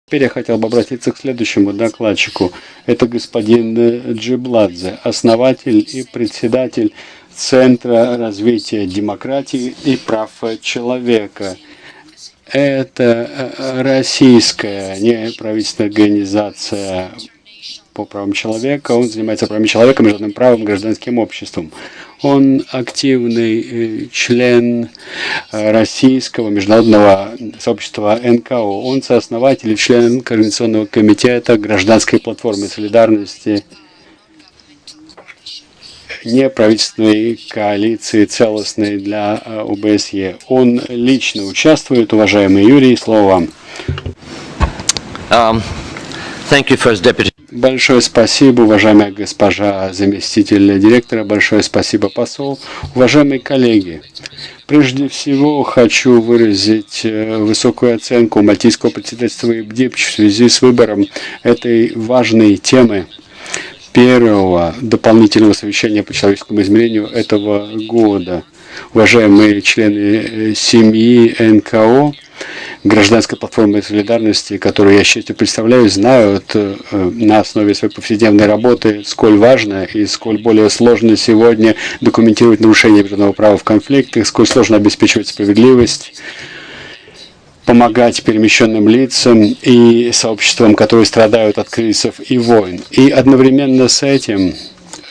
Теперь я хотел бы обратиться к следующему докладчику. Это господин э, Джибладзе, основатель и председатель Центра развития демократии и прав человека. Это э, российская неправительственная организация по правам человека. Он занимается правами человека, международным правом, гражданским обществом. Он активный э, член э, российского международного сообщества НКО. Он сооснователь и член Координационного комитета гражданской платформы солидарности неправительственной коалиции целостной для э, ОБСЕ. Он лично участвует. Уважаемый Юрий, слово вам. Um, thank you, First Deputy. Большое спасибо, уважаемая госпожа заместитель директора, большое спасибо, посол. Уважаемые коллеги, прежде всего хочу выразить э, высокую оценку мальтийского председательства ИБДИПЧ в связи с выбором этой важной темы первого дополнительного совещания по человеческому измерению этого года. Уважаемые члены э, семьи НКО, гражданской платформы солидарности, которую я, счастью, представляю, знают э, на основе своей повседневной работы, сколь важно и сколь более сложно сегодня документировать нарушение международного права в конфликтах, сколь сложно обеспечивать справедливость, помогать перемещенным лицам и сообществам, которые страдают от кризисов и войн. И одновременно с этим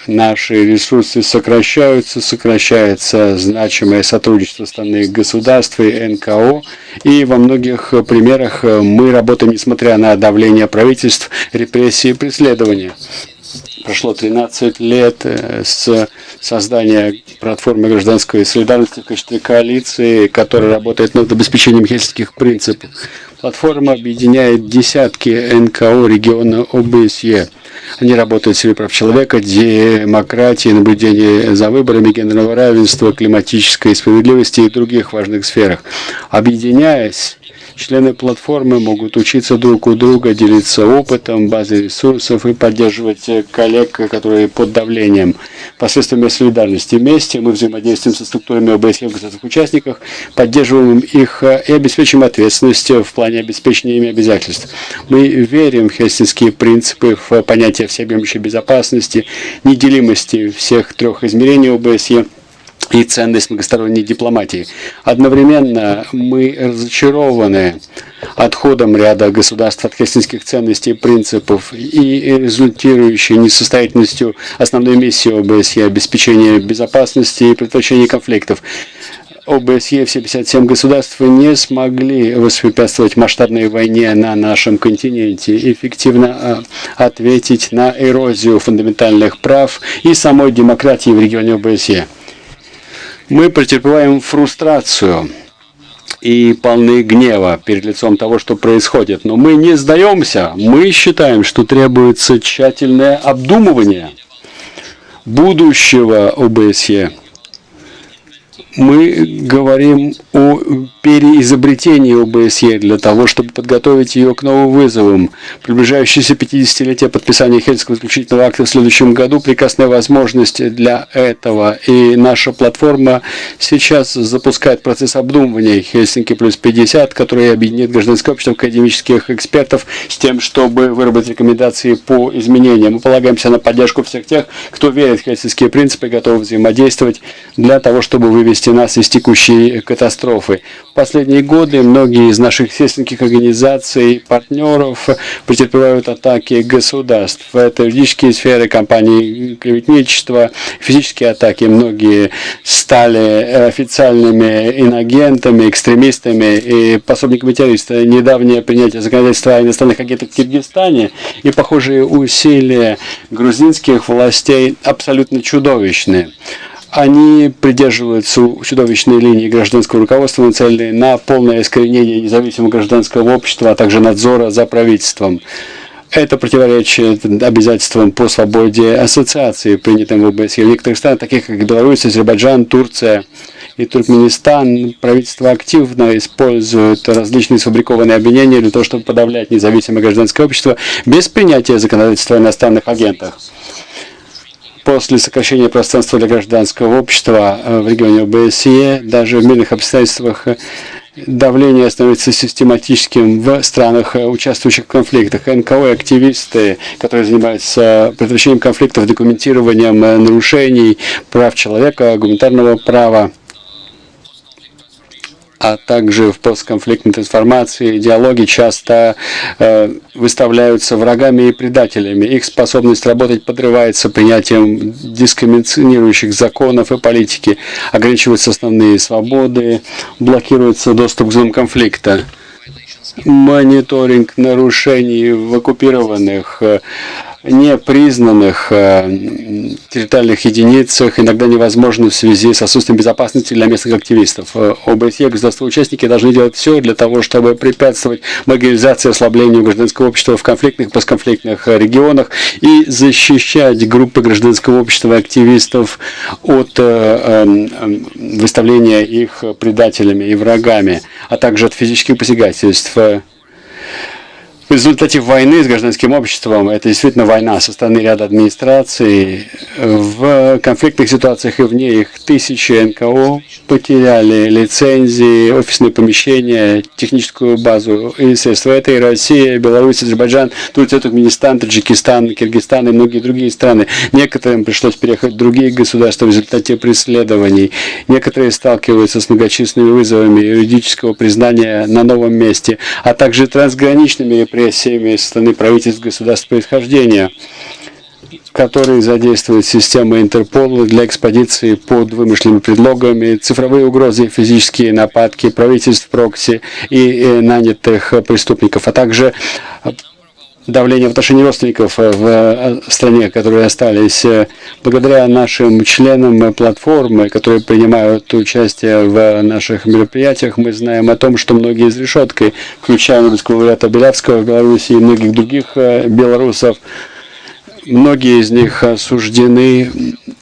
наши ресурсы сокращаются, сокращается значимое сотрудничество остальных государств и НКО. И во многих примерах мы работаем, несмотря на давление правительств, репрессии и преследования. Прошло 13 лет э, с создания платформы гражданской солидарности в качестве коалиции, которая работает над обеспечением хельсинских принципов. Платформа объединяет десятки НКО региона ОБСЕ. Они работают в сфере прав человека, демократии, наблюдения за выборами, гендерного равенства, климатической справедливости и других важных сферах. Объединяясь, Члены платформы могут учиться друг у друга, делиться опытом, базой ресурсов и поддерживать коллег, которые под давлением. Посредством солидарности вместе мы взаимодействуем со структурами ОБСЕ в государственных участниках, поддерживаем их и обеспечиваем ответственность в плане обеспечения ими обязательств. Мы верим в хельсинские принципы, в понятие всеобъемлющей безопасности, неделимости всех трех измерений ОБСЕ и ценность многосторонней дипломатии. Одновременно мы разочарованы отходом ряда государств от хельсинских ценностей и принципов и результирующей несостоятельностью основной миссии ОБСЕ обеспечения безопасности и предотвращения конфликтов. ОБСЕ все 57 государств не смогли воспрепятствовать масштабной войне на нашем континенте, эффективно а, ответить на эрозию фундаментальных прав и самой демократии в регионе ОБСЕ. Мы претерпеваем фрустрацию и полны гнева перед лицом того, что происходит. Но мы не сдаемся. Мы считаем, что требуется тщательное обдумывание будущего ОБСЕ мы говорим о переизобретении ОБСЕ для того, чтобы подготовить ее к новым вызовам. Приближающееся 50-летие подписания Хельсинского заключительного акта в следующем году – прекрасная возможность для этого. И наша платформа сейчас запускает процесс обдумывания Хельсинки плюс 50, который объединит гражданское общество, академических экспертов с тем, чтобы выработать рекомендации по изменениям. Мы полагаемся на поддержку всех тех, кто верит в хельсинские принципы и готов взаимодействовать для того, чтобы вывести нас из текущей катастрофы. В последние годы многие из наших сельских организаций, партнеров претерпевают атаки государств. Это юридические сферы, компании клеветничества, физические атаки. Многие стали официальными инагентами, экстремистами и пособниками террористов. Недавнее принятие законодательства о иностранных агентах в Киргизстане и похожие усилия грузинских властей абсолютно чудовищны. Они придерживаются чудовищной линии гражданского руководства, нацеленной на полное искоренение независимого гражданского общества, а также надзора за правительством. Это противоречит обязательствам по свободе ассоциации, принятым в ОБСЕ. В некоторых странах, таких как Беларусь, Азербайджан, Турция и Туркменистан, правительство активно использует различные сфабрикованные обвинения для того, чтобы подавлять независимое гражданское общество без принятия законодательства о иностранных агентах после сокращения пространства для гражданского общества э, в регионе ОБСЕ, даже в мирных обстоятельствах э, Давление становится систематическим в странах, участвующих в конфликтах. НКО и активисты, которые занимаются предотвращением конфликтов, документированием нарушений прав человека, гуманитарного права, а также в постконфликтной трансформации, диалоги часто выставляются врагами и предателями. Их способность работать подрывается принятием дискриминирующих законов и политики, ограничиваются основные свободы, блокируется доступ к зонам конфликта. Мониторинг нарушений в оккупированных, непризнанных территориальных единицах иногда невозможно в связи с отсутствием безопасности для местных активистов. ОБСЕ, государства-участники должны делать все для того, чтобы препятствовать маргинализации и ослаблению гражданского общества в конфликтных и постконфликтных регионах и защищать группы гражданского общества и активистов от выставления их предателями и врагами, а также от физических посягательств. В результате войны с гражданским обществом, это действительно война со стороны ряда администраций, в конфликтных ситуациях и вне их тысячи НКО потеряли лицензии, офисные помещения, техническую базу и средства. Это и Россия, Беларусь, Азербайджан, Турция, Туркменистан, Таджикистан, Киргизстан и многие другие страны. Некоторым пришлось переехать в другие государства в результате преследований. Некоторые сталкиваются с многочисленными вызовами юридического признания на новом месте, а также трансграничными репрессиями со стороны правительств государств происхождения, которые задействуют системы Интерпола для экспедиции под вымышленными предлогами, цифровые угрозы, физические нападки правительств прокси и нанятых преступников, а также давление в отношении родственников в стране, которые остались. Благодаря нашим членам платформы, которые принимают участие в наших мероприятиях, мы знаем о том, что многие из решеткой, включая Нобелевского лауреата Белявского в Беларуси и многих других белорусов, многие из них осуждены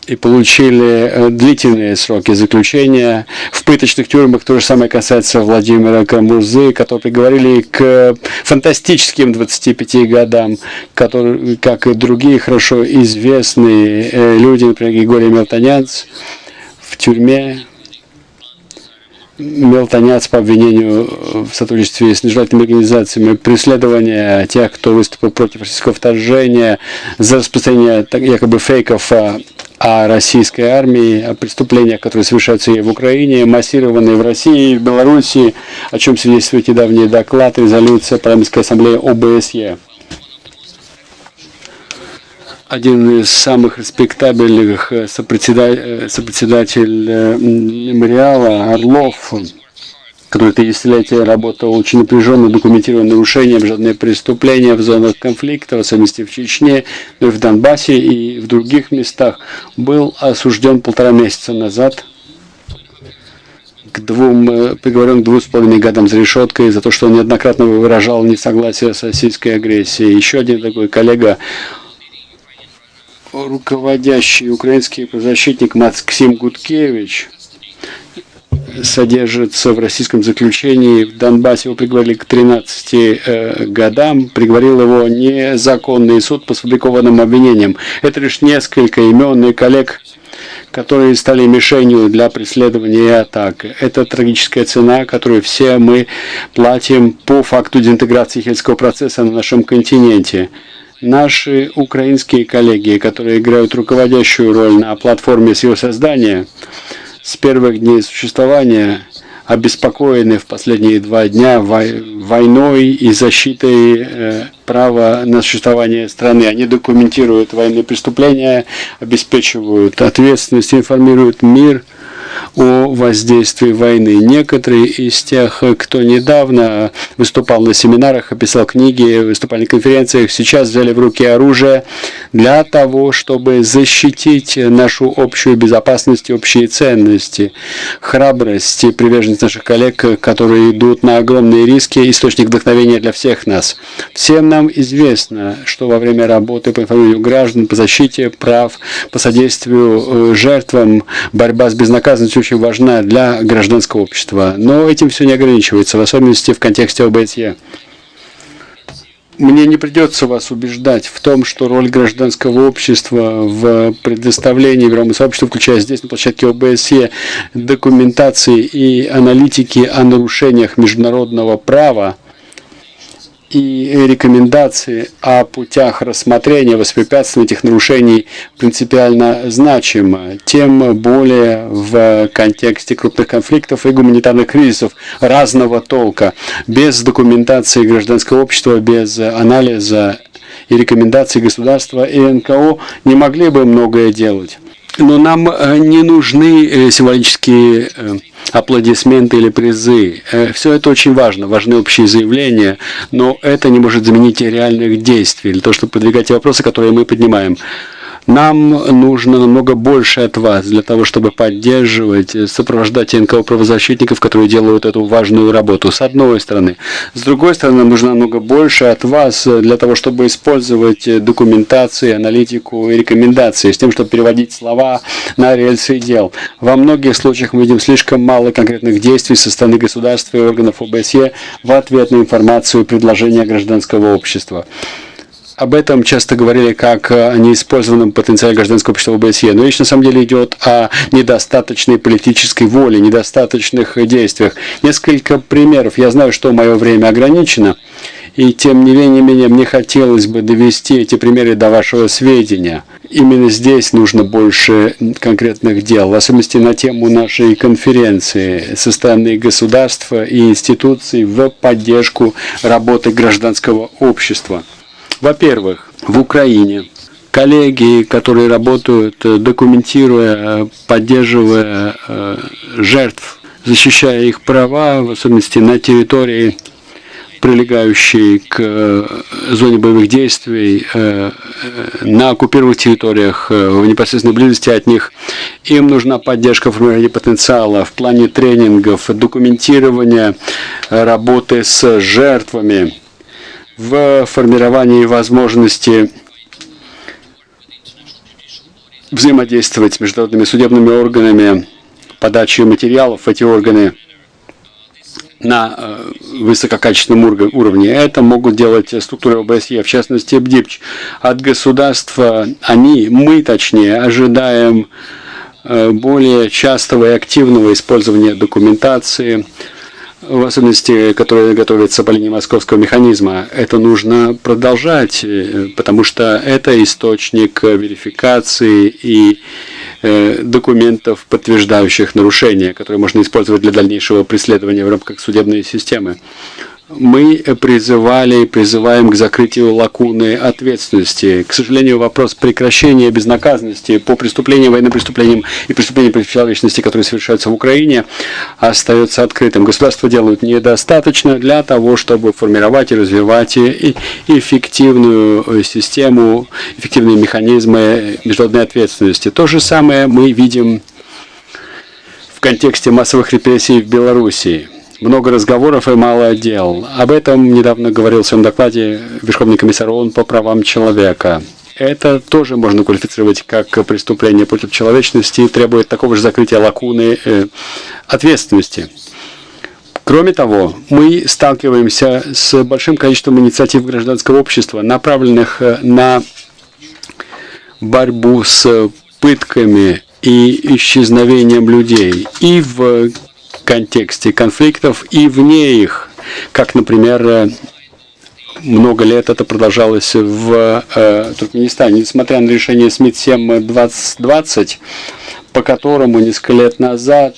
и получили длительные сроки заключения в пыточных тюрьмах. То же самое касается Владимира Кара-Мурзы, которого приговорили к фантастическим 25 годам, который, как и другие хорошо известные люди, например, Григорий Милтоняц, в тюрьме. Милтоняц по обвинению в сотрудничестве с нежелательными организациями, преследование тех, кто выступил против российского вторжения, за распространение якобы фейков о российской армии, о преступлениях, которые совершаются и в Украине, массированные в России, в Белоруссии, о чем свидетельствует недавний доклад, резолюция Парламентской ассамблеи ОБСЕ. Один из самых респектабельных сопредседатель мемориала Орлов, который три десятилетия работал очень напряженно, документируя нарушения, международные преступления в зонах конфликта, в особенности в Чечне, но и в Донбассе и в других местах, был осужден полтора месяца назад приговорен к 2,5 годам за решеткой за то, что он неоднократно выражал несогласие с российской агрессией. Еще один такой коллега, руководящий украинский правозащитник Максим Гуткевич, содержится в российском заключении в Донбассе. Его приговорили к 13 годам. Приговорил его незаконный суд по сфабрикованным обвинениям. Это лишь несколько имен и коллег, которые стали мишенью для преследования и атак. Это трагическая цена, которую все мы платим по факту дезинтеграции хельского процесса на нашем континенте. Наши украинские коллеги, которые играют руководящую роль на платформе с ее создания, с первых дней существования, обеспокоены в последние 2 дня войной и защитой права на существование страны. Они документируют военные преступления, обеспечивают ответственность, информируют мир о воздействии войны. Некоторые из тех, кто недавно выступал на семинарах, писал книги, выступали на конференциях, сейчас взяли в руки оружие для того, чтобы защитить нашу общую безопасность и общие ценности. Храбрость и приверженность наших коллег, которые идут на огромные риски, источник вдохновения для всех нас. Всем нам известно, что во время работы по информированию граждан, по защите прав, по содействию жертвам, борьба с безнаказанностью очень важна для гражданского общества. Но этим все не ограничивается, в особенности в контексте ОБСЕ. Мне не придется вас убеждать в том, что роль гражданского общества в предоставлении мировому сообществу, включая здесь, на площадке ОБСЕ, документации и аналитики о нарушениях международного права и рекомендации о путях рассмотрения, воспрепятствования этих нарушений принципиально значима, тем более в контексте крупных конфликтов и гуманитарных кризисов разного толка. Без документации гражданского общества, без анализа и рекомендаций государства и НКО не могли бы многое делать. Но нам не нужны символические аплодисменты или призы. Все это очень важно, важны общие заявления, но это не может заменить реальных действий для того, чтобы подвигать те вопросы, которые мы поднимаем. Нам нужно намного больше от вас для того, чтобы поддерживать, сопровождать НКО правозащитников, которые делают эту важную работу, с одной стороны. С другой стороны, нам нужно намного больше от вас для того, чтобы использовать документации, аналитику и рекомендации, с тем, чтобы переводить слова на рельсы дел. Во многих случаях мы видим слишком мало конкретных действий со стороны государства и органов ОБСЕ в ответ на информацию и предложения гражданского общества. Об этом часто говорили как о неиспользованном потенциале гражданского общества ОБСЕ, но речь на самом деле идет о недостаточной политической воле, недостаточных действиях. Несколько примеров. Я знаю, что мое время ограничено, и тем не менее мне хотелось бы довести эти примеры до вашего сведения. Именно здесь нужно больше конкретных дел, в особенности на тему нашей конференции со стороны государства и институций в поддержку работы гражданского общества. Во-первых, в Украине коллеги, которые работают, документируя, поддерживая жертв, защищая их права, в особенности на территории, прилегающей к зоне боевых действий, на оккупированных территориях, в непосредственной близости от них, им нужна поддержка в формировании потенциала в плане тренингов, документирования работы с жертвами, в формировании возможности взаимодействовать с международными судебными органами, подачи материалов в эти органы на высококачественном уровне. Это могут делать структуры ОБСЕ, в частности БДИПЧ. От государства они, мы точнее, ожидаем более частого и активного использования документации, в особенности, которая готовится по линии московского механизма. Это нужно продолжать, потому что это источник верификации и документов, подтверждающих нарушения, которые можно использовать для дальнейшего преследования в рамках судебной системы. Мы призывали и призываем к закрытию лакуны ответственности. К сожалению, вопрос прекращения безнаказанности по преступлениям, военным преступлениям и преступлениям против человечности, которые совершаются в Украине, остается открытым. Государства делают недостаточно для того, чтобы формировать и развивать эффективную систему, эффективные механизмы международной ответственности. То же самое мы видим в контексте массовых репрессий в Белоруссии. Много разговоров и мало дел. Об этом недавно говорил в своем докладе Верховный комиссар ООН по правам человека. Это тоже можно квалифицировать как преступление против человечности и требует такого же закрытия лакуны ответственности. Кроме того, мы сталкиваемся с большим количеством инициатив гражданского общества, направленных на борьбу с пытками и исчезновением людей и в контексте конфликтов и вне их, как, например, много лет это продолжалось в Туркменистане. Несмотря на решение СМИТ 7-2020, по которому несколько лет назад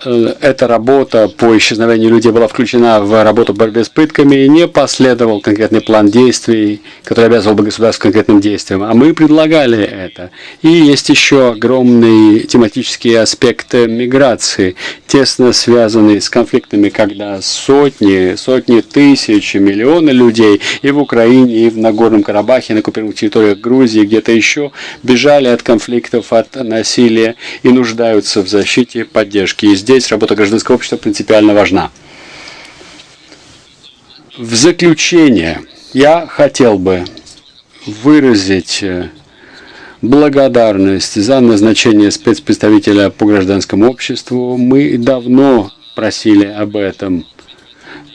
эта работа по исчезновению людей была включена в работу по борьбе с пытками, не последовал конкретный план действий, который обязывал бы государство конкретным действиям. А мы предлагали это. И есть еще огромный тематический аспект миграции, тесно связанный с конфликтами, когда сотни, сотни тысяч, миллионы людей и в Украине, и в Нагорном Карабахе, на оккупированных территориях Грузии, где-то еще бежали от конфликтов, от насилия и нуждаются в защите, поддержке. И здесь работа гражданского общества принципиально важна. В заключение я хотел бы выразить благодарность за назначение спецпредставителя по гражданскому обществу. Мы давно просили об этом.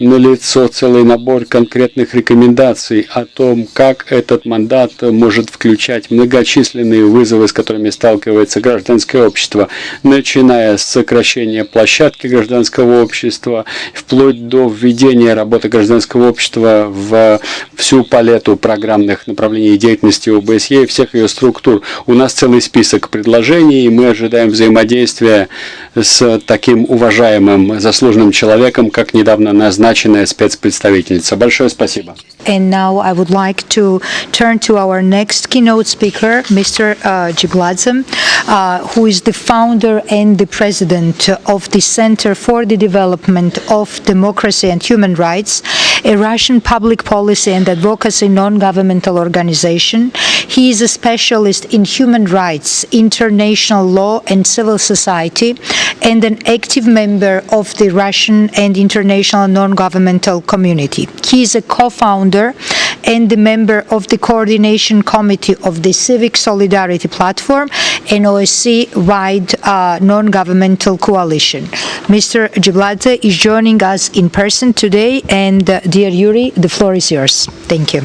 налицо целый набор конкретных рекомендаций о том, как этот мандат может включать многочисленные вызовы, с которыми сталкивается гражданское общество, начиная с сокращения площадки гражданского общества, вплоть до введения работы гражданского общества в всю палету программных направлений деятельности ОБСЕ и всех ее структур. У нас целый список предложений, и мы ожидаем взаимодействия с таким уважаемым, заслуженным человеком, как недавно назначенная спецпредставительница. Большое спасибо. And now I would like to turn to our next keynote speaker, Mr. Jibladze, who is the founder and the president of the Center for the Development of Democracy and Human Rights, a Russian public policy and advocacy non-governmental organization. He is a specialist in human rights, international law, and civil society, and an active member of the Russian and international non-governmental community. He is a co-founder and the member of the coordination committee of the Civic Solidarity Platform, an OSCE-wide non-governmental coalition. Mr. Jibladze is joining us in person today, and dear Yuri, the floor is yours. Thank you.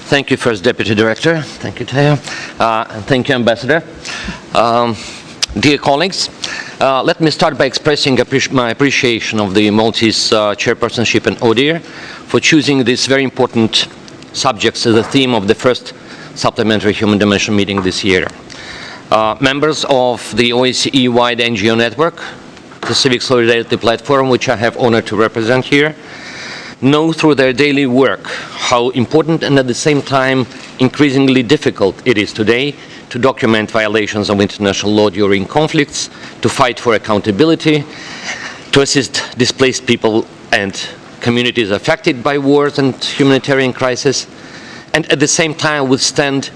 Thank you, First Deputy Director. Thank you, Taya. And thank you, Ambassador. Dear colleagues, let me start by expressing my appreciation of the Maltese chairpersonship and ODIHR for choosing this very important subjects as the theme of the first supplementary Human Dimension meeting this year. Members of the OSCE-wide NGO network, the Civic Solidarity Platform, which I have honor to represent here, know through their daily work how important and at the same time increasingly difficult it is today to document violations of international law during conflicts, to fight for accountability, to assist displaced people and communities affected by wars and humanitarian crisis, and at the same time withstand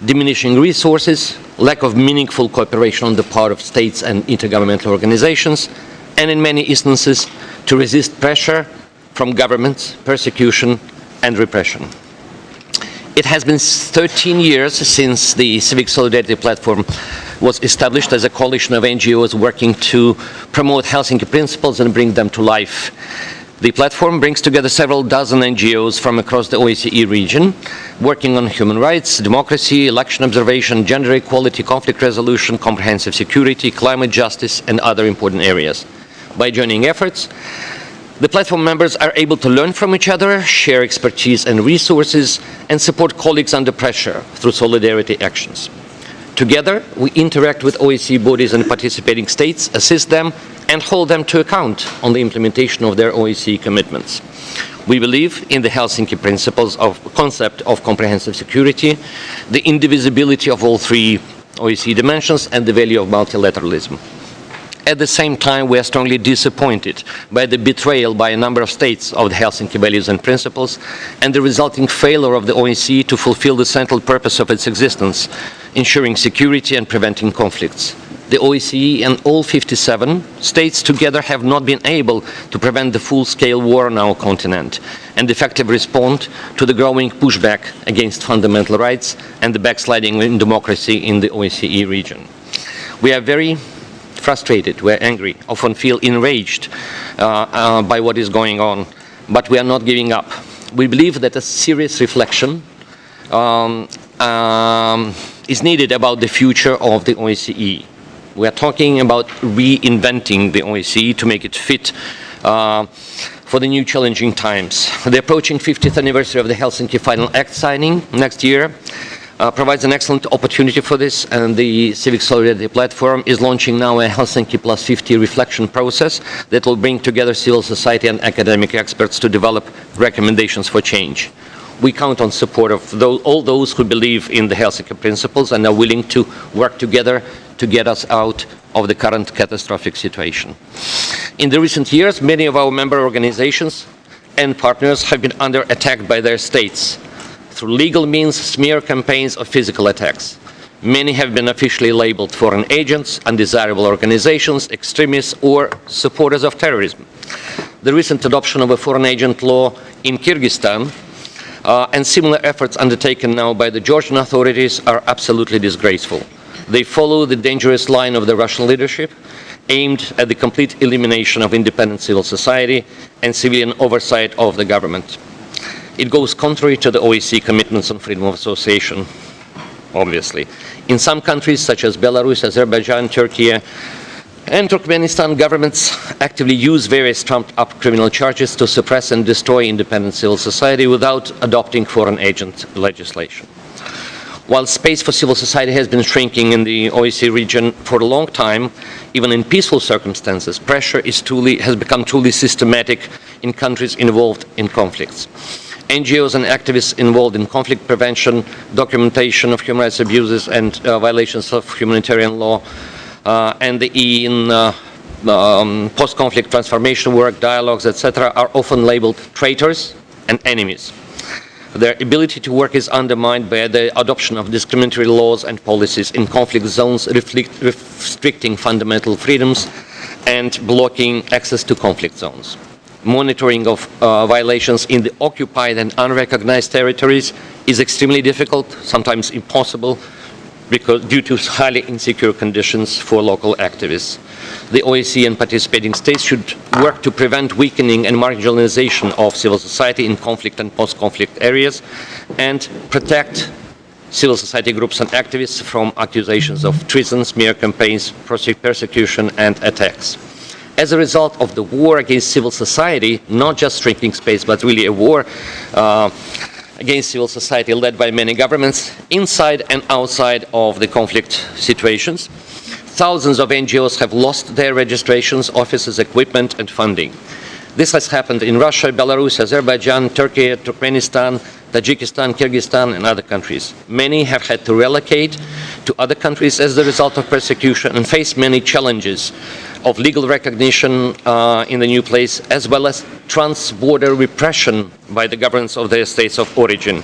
diminishing resources, lack of meaningful cooperation on the part of states and intergovernmental organizations, and in many instances to resist pressure from governments, persecution, and repression. It has been 13 years since the Civic Solidarity Platform was established as a coalition of NGOs working to promote Helsinki principles and bring them to life. The platform brings together several dozen NGOs from across the OSCE region, working on human rights, democracy, election observation, gender equality, conflict resolution, comprehensive security, climate justice, and other important areas. By joining efforts, the platform members are able to learn from each other, share expertise and resources, and support colleagues under pressure through solidarity actions. Together, we interact with OSCE bodies and participating states, assist them, and hold them to account on the implementation of their OSCE commitments. We believe in the Helsinki principles of concept of comprehensive security, the indivisibility of all three OSCE dimensions, and the value of multilateralism. At the same time, we are strongly disappointed by the betrayal by a number of states of the Helsinki values and principles and the resulting failure of the OSCE to fulfill the central purpose of its existence, ensuring security and preventing conflicts. The OSCE and all 57 states together have not been able to prevent the full-scale war on our continent and effectively respond to the growing pushback against fundamental rights and the backsliding in democracy in the OSCE region. We are very frustrated, we're angry, often feel enraged by what is going on, but we are not giving up. We believe that a serious reflection is needed about the future of the OSCE. We are talking about reinventing the OSCE to make it fit for the new challenging times. The approaching 50th anniversary of the Helsinki Final Act signing next year provides an excellent opportunity for this, and the Civic Solidarity Platform is launching now a Helsinki Plus 50 reflection process that will bring together civil society and academic experts to develop recommendations for change. We count on support of all those who believe in the Helsinki principles and are willing to work together to get us out of the current catastrophic situation. In the recent years, many of our member organizations and partners have been under attack by their states through legal means, smear campaigns, or physical attacks. Many have been officially labeled foreign agents, undesirable organizations, extremists, or supporters of terrorism. The recent adoption of a foreign agent law in Kyrgyzstan and similar efforts undertaken now by the Georgian authorities are absolutely disgraceful. They follow the dangerous line of the Russian leadership aimed at the complete elimination of independent civil society and civilian oversight of the government. It goes contrary to the OSCE commitments on freedom of association, obviously. In some countries, such as Belarus, Azerbaijan, Turkey, and Turkmenistan, governments actively use various trumped-up criminal charges to suppress and destroy independent civil society without adopting foreign agent legislation. While space for civil society has been shrinking in the OSCE region for a long time, even in peaceful circumstances, pressure is truly, has become truly systematic in countries involved in conflicts. NGOs and activists involved in conflict prevention, documentation of human rights abuses and violations of humanitarian law, and the in post-conflict transformation work, dialogues, etc., are often labeled traitors and enemies. Their ability to work is undermined by the adoption of discriminatory laws and policies in conflict zones, restricting fundamental freedoms and blocking access to conflict zones. Monitoring of violations in the occupied and unrecognized territories is extremely difficult, sometimes impossible, because due to highly insecure conditions for local activists. The OSCE and participating states should work to prevent weakening and marginalization of civil society in conflict and post-conflict areas and protect civil society groups and activists from accusations of treason, smear campaigns, persecution, and attacks. As a result of the war against civil society, not just shrinking space, but really a war against civil society led by many governments inside and outside of the conflict situations, thousands of NGOs have lost their registrations, offices, equipment, and funding. This has happened in Russia, Belarus, Azerbaijan, Turkey, Turkmenistan, Tajikistan, Kyrgyzstan, and other countries. Many have had to relocate to other countries as the result of persecution and face many challenges of legal recognition in the new place, as well as trans-border repression by the governments of their states of origin,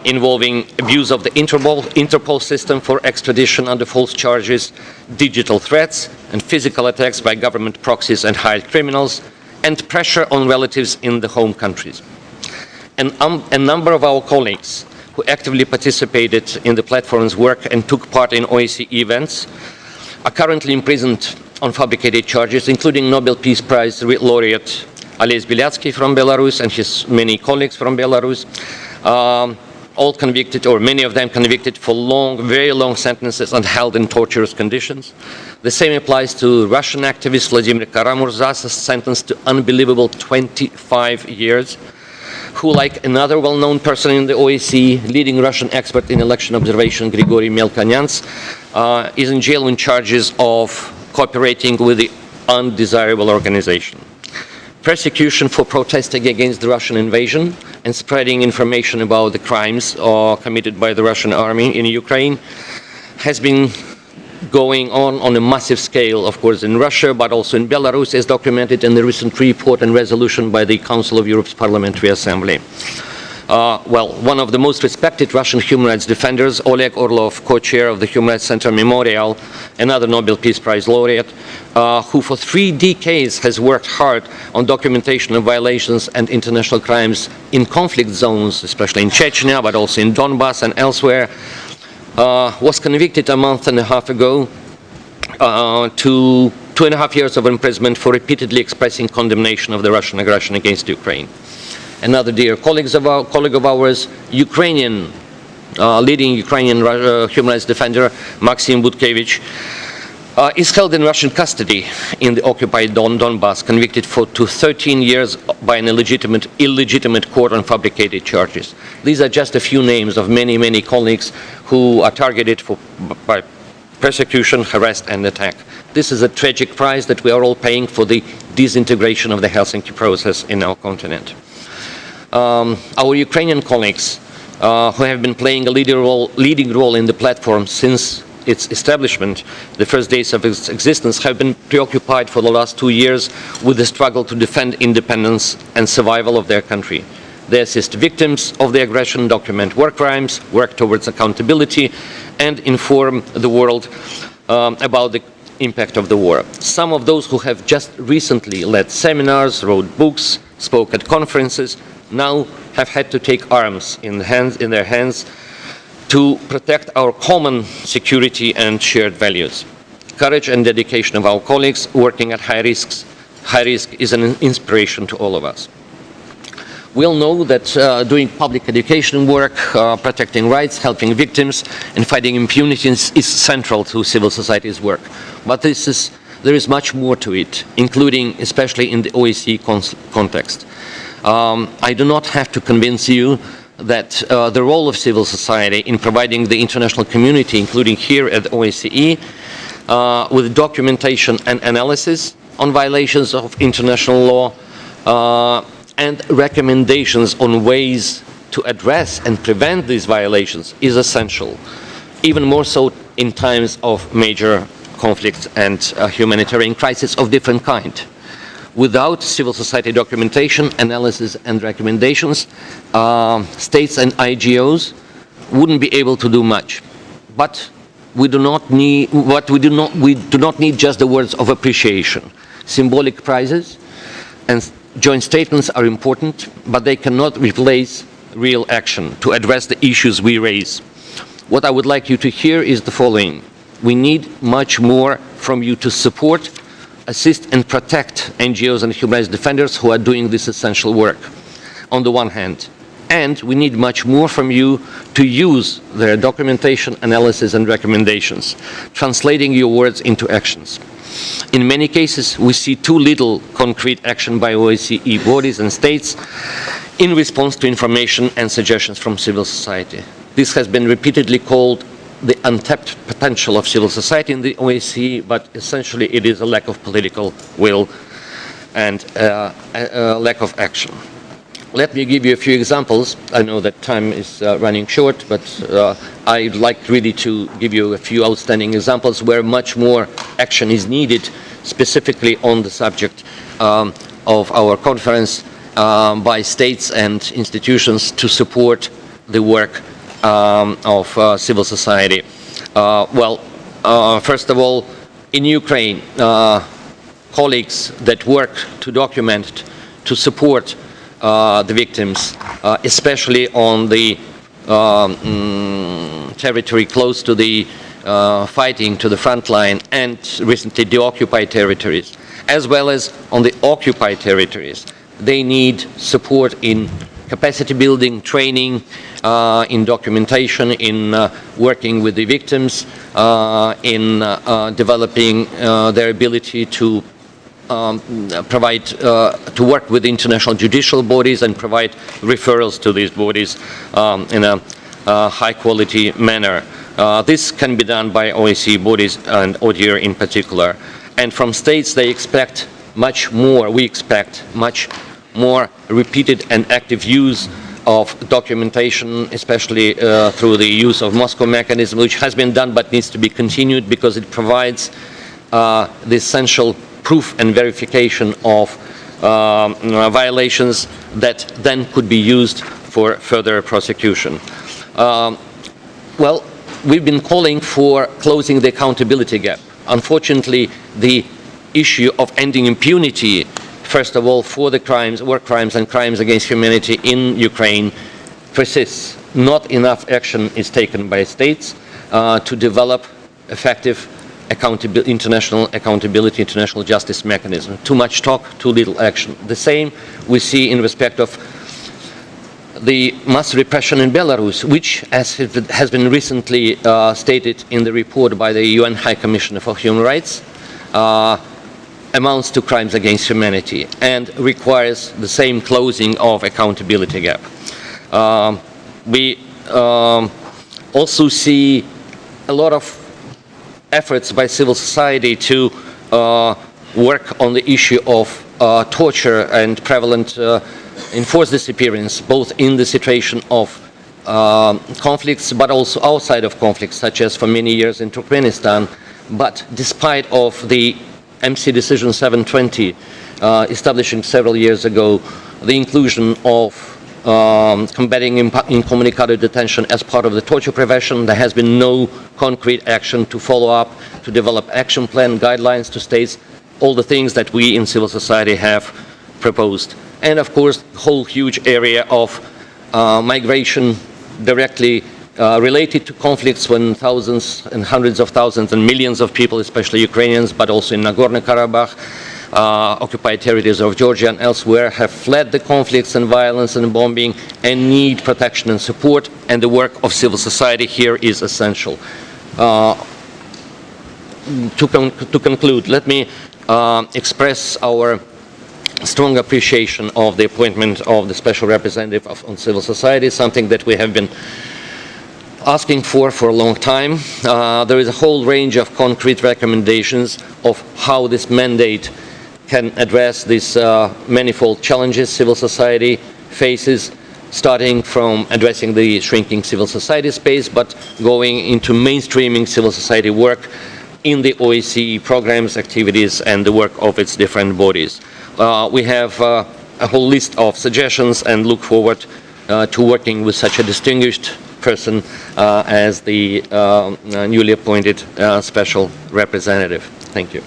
involving abuse of the Interpol system for extradition under false charges, digital threats, and physical attacks by government proxies and hired criminals, and pressure on relatives in the home countries. And a number of our colleagues who actively participated in the platform's work and took part in OSCE events are currently imprisoned on fabricated charges, including Nobel Peace Prize laureate Ales Bialiatski from Belarus and his many colleagues from Belarus, all convicted, or many of them convicted for long, very long sentences and held in torturous conditions. The same applies to Russian activist Vladimir Kara-Murza, sentenced to unbelievable 25 years, who, like another well-known person in the OSCE, leading Russian expert in election observation, Grigory Melkonyants, is in jail on charges of cooperating with the undesirable organization. Persecution for protesting against the Russian invasion and spreading information about the crimes committed by the Russian army in Ukraine has been going on a massive scale, of course, in Russia, but also in Belarus, as documented in the recent report and resolution by the Council of Europe's Parliamentary Assembly. Well, one of the most respected Russian human rights defenders, Oleg Orlov, co-chair of the Human Rights Center Memorial, another Nobel Peace Prize laureate, who for 3 decades has worked hard on documentation of violations and international crimes in conflict zones, especially in Chechnya, but also in Donbass and elsewhere, was convicted a month and a half ago to 2.5 years of imprisonment for repeatedly expressing condemnation of the Russian aggression against Ukraine. Another dear colleague of ours, Ukrainian, leading Ukrainian human rights defender, Maxim Butkevich, is held in Russian custody in the occupied Donbass, convicted to 13 years by an illegitimate court on fabricated charges. These are just a few names of many, many colleagues who are targeted by persecution, harassed, and attack. This is a tragic price that we are all paying for the disintegration of the Helsinki process in our continent. Our Ukrainian colleagues who have been playing a leading role in the platform since its establishment, the first days of its existence, have been preoccupied for the last 2 years with the struggle to defend independence and survival of their country. They assist victims of the aggression, document war crimes, work towards accountability, and inform the world about the impact of the war. Some of those who have just recently led seminars, wrote books, spoke at conferences, now have had to take arms in their hands to protect our common security and shared values. Courage and dedication of our colleagues working at high risks, high risk is an inspiration to all of us. We all know that doing public education work, protecting rights, helping victims, and fighting impunity is central to civil society's work. But there is much more to it, including especially in the OSCE context. I do not have to convince you that the role of civil society in providing the international community, including here at the OSCE, with documentation and analysis on violations of international law and recommendations on ways to address and prevent these violations is essential, even more so in times of major conflicts and humanitarian crises of different kind. Without civil society documentation, analysis and recommendations, states and IGOs wouldn't be able to do much. But we do not need, what we do not, we do not need just the words of appreciation. Symbolic prizes and joint statements are important, but they cannot replace real action to address the issues we raise. What I would like you to hear is the following. We need much more from you to support, assist and protect NGOs and human rights defenders who are doing this essential work, on the one hand. And we need much more from you to use their documentation, analysis and recommendations, translating your words into actions. In many cases, we see too little concrete action by OSCE bodies and states in response to information and suggestions from civil society. This has been repeatedly called the untapped potential of civil society in the OSCE, but essentially it is a lack of political will and a lack of action. Let me give you a few examples. I know that time is running short, but I'd like really to give you a few outstanding examples where much more action is needed, specifically on the subject of our conference by states and institutions to support the work of civil society. First of all, in Ukraine, colleagues that work to document, to support the victims, especially on the territory close to the fighting, to the front line, and recently deoccupied territories, as well as on the occupied territories. They need support in capacity building, training, in documentation, in working with the victims, in developing their ability to provide, to work with international judicial bodies and provide referrals to these bodies in a high quality manner. This can be done by OSCE bodies and ODIHR in particular. And from states they expect much more, we expect much more repeated and active use of documentation, especially through the use of Moscow mechanism, which has been done but needs to be continued because it provides the essential proof and verification of violations that then could be used for further prosecution. We've been calling for closing the accountability gap. Unfortunately, the issue of ending impunity, first of all, for the crimes, war crimes and crimes against humanity in Ukraine persists. Not enough action is taken by states to develop effective international accountability, international justice mechanism. Too much talk, too little action. The same we see in respect of the mass repression in Belarus, which, as has been recently stated in the report by the UN High Commissioner for Human Rights, amounts to crimes against humanity and requires the same closing of accountability gap. We also see a lot of efforts by civil society to work on the issue of torture and prevalent enforced disappearance, both in the situation of conflicts but also outside of conflicts, such as for many years in Turkmenistan. But despite of the MC Decision 720 establishing several years ago the inclusion of combating incommunicado detention as part of the torture prevention, there has been no concrete action to follow up, to develop action plan, guidelines to states, all the things that we in civil society have proposed. And of course, the whole huge area of migration directly Related to conflicts when thousands and hundreds of thousands and millions of people, especially Ukrainians, but also in Nagorno-Karabakh, occupied territories of Georgia and elsewhere, have fled the conflicts and violence and bombing and need protection and support, and the work of civil society here is essential. To conclude, let me express our strong appreciation of the appointment of the Special Representative on Civil Society, something that we have been asking for a long time. There is a whole range of concrete recommendations of how this mandate can address these manifold challenges civil society faces, starting from addressing the shrinking civil society space, but going into mainstreaming civil society work in the OSCE programs, activities, and the work of its different bodies. We have a whole list of suggestions and look forward to working with such a distinguished person as the newly appointed special representative. Thank you.